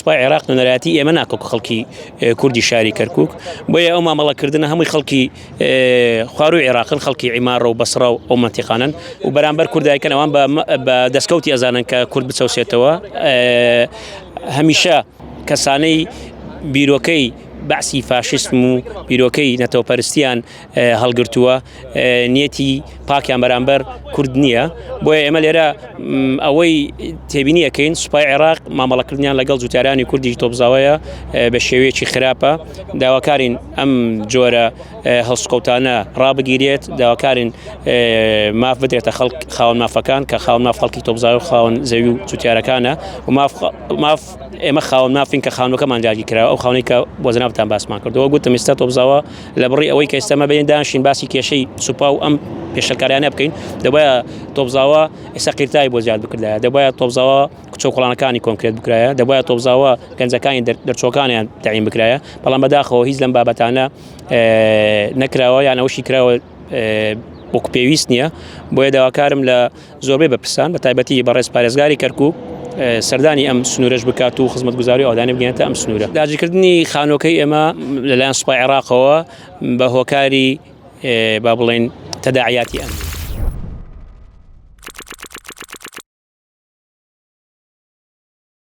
سوپای عێراق نوێنەرایەتی ئێمە ناکە وەکو خەڵکی کوردی شاری کەرکک بۆیە ئەو مامەڵەکردنە هەمووی خەڵکی خواروی عێراقن خەڵکی عیماڕە و بەسڕە و ئەو مەنتیقانەن و بەرامبەر کوردایکەن ئەوان بە دەستکەوتی ئەزانن کە کورد بچەوسێتەوە هەمیشە کەسانەی بیرۆکەی بەعسی فاشیسم و بیرۆکەی نەتەوەپەرستیان هەڵگرتووە نیەتی پاکیان بەرامبەر کورد نییە بۆیە ئێمە لێرە ئەوەی تێبینی ئەەکەین سوپای عێراق مامەڵەکردنیان لەگەڵ جوتیارانی کوردی تۆپزاوەیە بە شێوەیەکی خراپە داواکارین ئەم جۆرە هەڵسکەوتانە ڕابگیرێت داواکارین ماف بدرێتە خەڵک خاوەن مافەکان کە خاوەن ماف خەڵکی تۆپزاوە خاوەن زەوی و جوتیارەکانە و ماف ماف ئێمە خاوەن مافین کە خانوەکەمان داگیر کراوە ئەو خاونەی کە بۆ جەنابتان باسمان کردەوە گوتم ئێستا تۆپزاوە لە بڕی ئەوەی کە ئێستا مە بێین دانشین باسی کێشەی سوپا و ئەم پێشەکاریانە بکەین دەبایە تۆپزاوە ئێستا قیرتای بۆ زیاد بکردایە دەبایە تۆپزاوە کچۆ کۆڵانەکانی کۆنکرێت بکرایە دەبایە تۆپزاوە گەنجەکانی دەرچۆکانیان تەعین بکرایە بەڵام بەداخەوە هیچ لەم بابەتانە نەکراوە یان ئەوشی کراوە وەکو پێویست نییە بۆیە داواکارم لە زۆربەی بەرپرسان بە تایبەتی بەڕێز پارێزگاری کەرکک سەردانی ئەم سنوورەش بکات و خزمەتگوزاری ئاودانی بگەێنێتە ئەم سنوورە داگیرکردنی خانۆکەی ئێمە لەلایەن سوپای عێراقەوە بە هۆکاری با بڵێن تەداعیاتی ئەم.